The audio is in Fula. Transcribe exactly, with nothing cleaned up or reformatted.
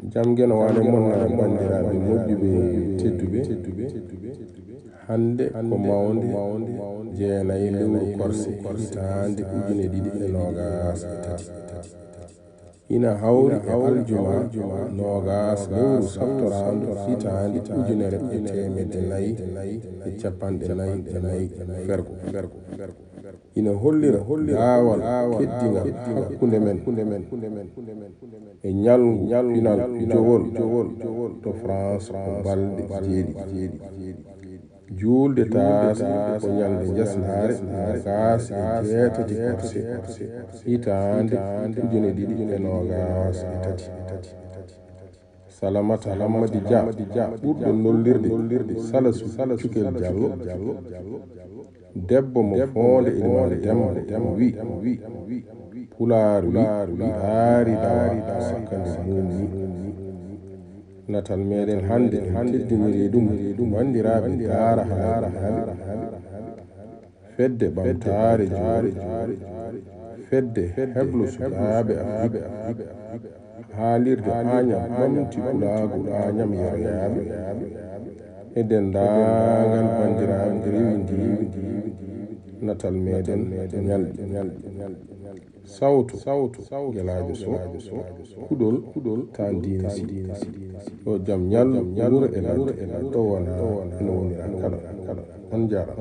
Jam geno wano mon, bandiraaɓe moƴƴuɓe tedduɓe. Hannde ko mawnde jeenayi lewru korse hitaande ujine ɗiɗi e noogaas e tati. Ina hawri e aljuma noogaas lewru saftoraandu hitaande ujunere e teemedde nayi e capanɗe nayi e nayi fergo. Ina hollira laawol teddungal hakkunde men e ñalngu pinal jowol to France ko balɗe jeeɗiɗi. Juulde Taasre ko ñalnde Jasnaare noogaas e jeetati korse hitaande ujine ɗiɗi e noogaas e tati. Salamata Hammadi Jah, ɓurɗo nollirde Salasu Cukel Jallo, debbo mo Foonde Ilimaali Demba, wiyi, Pulaar wiyi, aari dawa sakkande mum ni. Natal meɗen hannde en teddiniri ɗum, bandiraaɓe Daara Halaaɓe. Fedde Ɓamtaare Joole, Fedde Heblo Sukaaɓe Afrik, Haalirde Añam Ɓamti Pulaagu Añam Yeroyaaɓe, e denndaangal banndiraaɓe rewindiiɓe natal meɗen ñalɗi. Sawto, Gelaajo Sow, Kuɗol, Tandiina Sy. Yo jam ñallu wuro e ladde, ɗo wonaa ina wonira kala. On njaaraama.